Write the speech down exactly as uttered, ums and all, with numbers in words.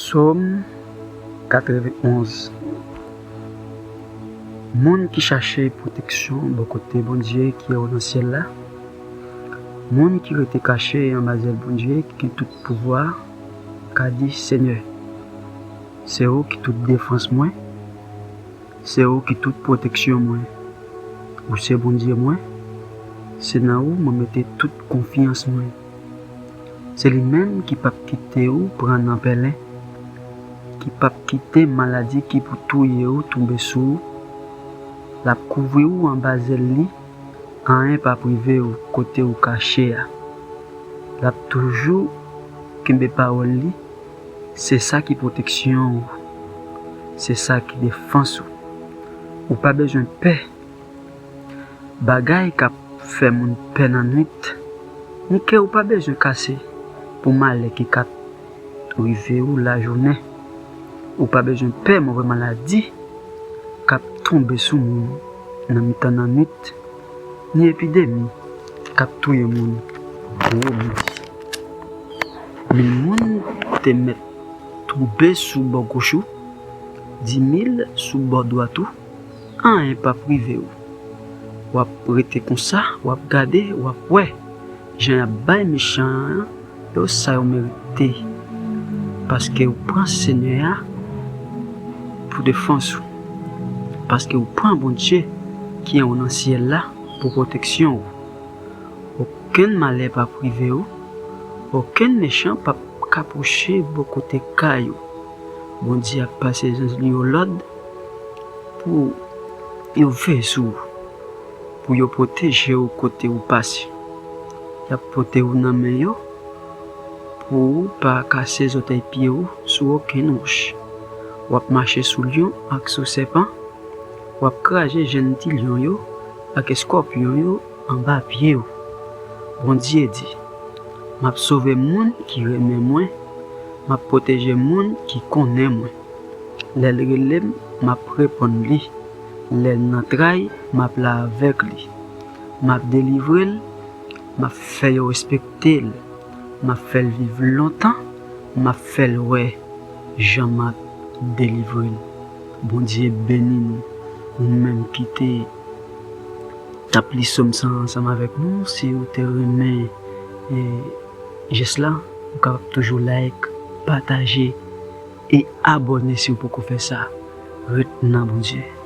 Sòm katrevenn onz. Moun ki chache pwoteksyon bò kote Bondye ki anwo nan syèl la, moun ki rete kache anba zèl Bondye ki gen tout pouvwa, ka di, Senyè, se ou ki tout defans mwen, se ou ki tout pwoteksyon mwen. Ou se Bondye mwen, se nan ou mwen mete tout konfyans mwen. Se li menm ki p ap kite ou pran nan pèlen, ki p ap kite maladi ki pou touye ou tonbe sou ou. L ap kouvri ou anba zèl li, anyen p ap rive ou kote ou kache a. L ap toujou kenbe pawòl li, se sa ki pwoteksyon ou, se sa ki defans ou. Ou pa bezwen pè bagay k ap fè moun pè nan nwit, ni kè ou pa bezwen kase pou malè ki ka rive ou lajounen. Ou pa bezwen pè move maladi k ap tonbe sou moun nan mitan nan nwit, ni epidemi k ap touye moun gwo midi. Mil moun te mèt tonbe sou bò goch ou, dimil sou bò dwat ou, anyen p ap rive ou. W ap rete konsa, w ap gade, w ap wè jan y ap bay mechan yo sa yo merite, paske ou pran Senyè a pou defans ou, paske ou pran Bondye ki anwo nan syèl la pou pwoteksyon ou. Okenn malè p ap rive ou, okenn mechan p ap ka pwoche bò kote kay ou. Bondye ap pase zanj li yo lòd pou yo veye sou ou, pou yo pwoteje ou kote ou pase. Y ap pote ou nan men yo pou ou pa kase zòtèy pye ou sou okenn wòch. W ap mache sou lyon ak sou sèpan, w ap kraze jenn ti lyon yo ak eskòpyon yo anba pye ou. Bondye di, M ap sove moun ki renmen mwen, m ap pwoteje moun ki konnen mwen. Lè l rele m, m ap reponn li. Lè l nan tray, m ap la avèk li. M ap delivre l, m ap fè yo respekte l. M ap fè l viv lontan, m ap fè l wè jan m ap delivre l. Bondye beni nou, ou menm ki te t ap li sòm sa ansanm avèk nou. Si ou te renmen, eh, jès la, ou kapab toujou like, pataje e abòne si ou poko fè sa. Ret nan Bondye.